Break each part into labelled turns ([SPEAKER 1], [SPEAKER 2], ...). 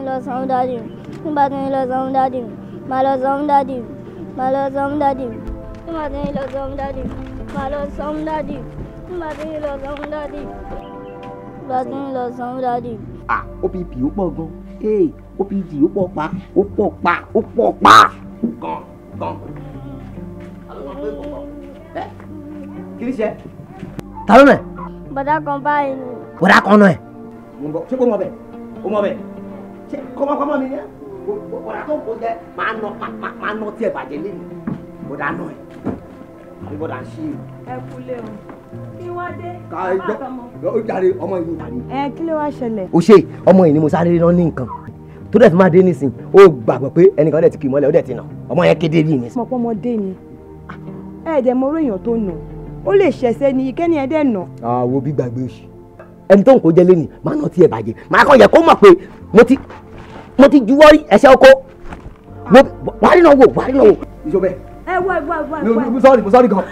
[SPEAKER 1] Lọ sanwó dáàdì mi. Tí bá ti ń lọ sanwó dáàdì mi, máa lọ sanwó dáàdì mi. Máa lọ sanwó dáàdì mi. Tí bá ti ń lọ sanwó dáàdì mi, máa lọ sanwó dáàdì mi. Tí bá ti ń lọ sanwó dáàdì mi, bá ti ń lọ sanwó dáàdì mi.
[SPEAKER 2] Ah, OPP ó pọ̀ gan. Ee, OPG ó pọ̀ pa, ó pọ̀ pa, ó pọ̀ pa. Gan gan. Kí ni ṣe? Ta ló nà ẹ́?
[SPEAKER 1] Bọ̀dá kan báyìí ni.
[SPEAKER 2] Bọ̀dá kan nà ẹ́? Mo ń bọ̀, ṣé kò mọ̀ bẹ́ẹ̀? Ó mọ̀ bẹ́ẹ̀? Ṣé kọ́mọkọ́mọ mi ni ẹ́? Bọ̀dá tó ń kó jẹ́ máa nọ máa nọ tí ẹ bàjẹ́ lé mi. Bọ̀dá nà ẹ́. Àbí bọ̀dá ń ṣe é.
[SPEAKER 3] Ẹ kúlé o. Kí wá dé?
[SPEAKER 2] Ká ẹ jọ ó jàre ọmọ ìlú tàbí.
[SPEAKER 3] Ẹ kí ló wá ṣẹlẹ̀?
[SPEAKER 2] O ṣe ọmọ yìí ni mo sáré rán ní nǹkan tó dẹ̀ fi máa dé nísìn, ó gbàgbọ́ pé ẹnìkan dẹ̀ ti kì í mọ́lẹ̀, ó dẹ̀ ti nà ọmọ yẹn kéde bí nísìn.
[SPEAKER 3] Mọ̀ pé ọmọdé ni, ẹ dẹ̀ mọ orí èèyàn tó nà, ó lè ṣẹ̀ṣẹ̀ ni kẹ́ni ẹ dẹ̀ nà.
[SPEAKER 2] Àwo bí gbàgbé òṣì ẹni tó ń kó jẹ lẹ́nìí máa nà tí ẹ bàjẹ́, máa kàn yẹ kó mọ̀ pé mo ti juwọ́ rí ẹsẹ̀ oko wàá rí náà wò, wàá rí náà wò. Ìṣó bẹ́ẹ̀.
[SPEAKER 3] Ẹ wá ẹ wá ẹ wá ẹ wá.
[SPEAKER 2] Mo sọ́ọ̀rì, mo sọ́ọ̀rì gan,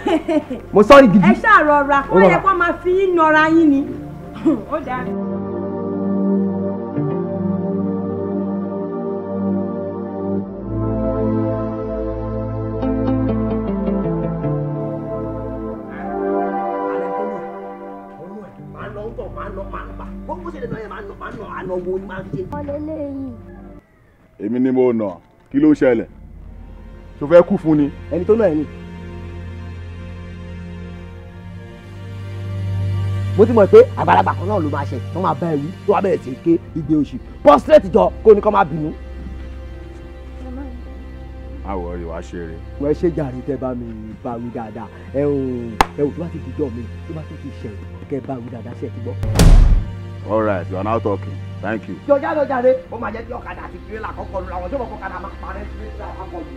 [SPEAKER 2] mo sọ́ọ̀rì gidi.
[SPEAKER 3] Ẹ ṣáà rọra, ó yẹ kó máa fi yín nọra yín ni. Ó dáa.
[SPEAKER 4] Èmi ni mo nà, kí ló ṣẹlẹ̀? Ṣo fẹ́ kú fún ni?
[SPEAKER 2] Ẹni tó nà ẹ ni. Mo ti mọ̀ pé àgbàlagbà kan náà ló máa ṣe tó máa bá ẹ wí tó wá bẹ̀rẹ̀ sí ké igbe òṣì pọ́sírẹ́tì jọ kó ní kó má bínú.
[SPEAKER 4] Àwọ̀ rẹ̀ wá ṣeré.
[SPEAKER 2] Wọ́n ṣe jàre tẹ́ bá mi bá wí dáadáa, ẹ ò tó bá ti dijọ́ mi tó bá tún ti ṣẹ̀ kẹ́ bá wí dáadáa ṣe ti gbọ́.
[SPEAKER 4] All right, you are now talking. Thank you.
[SPEAKER 2] Jọjá lọ jàre, ó máa jẹ́ kí ọ̀kadà àti tirẹ́là kọ́kọ́ lu àwọn tó mọ̀ kọ́kadà máa parẹ́ tirẹ́là kọ́kọ́ lu.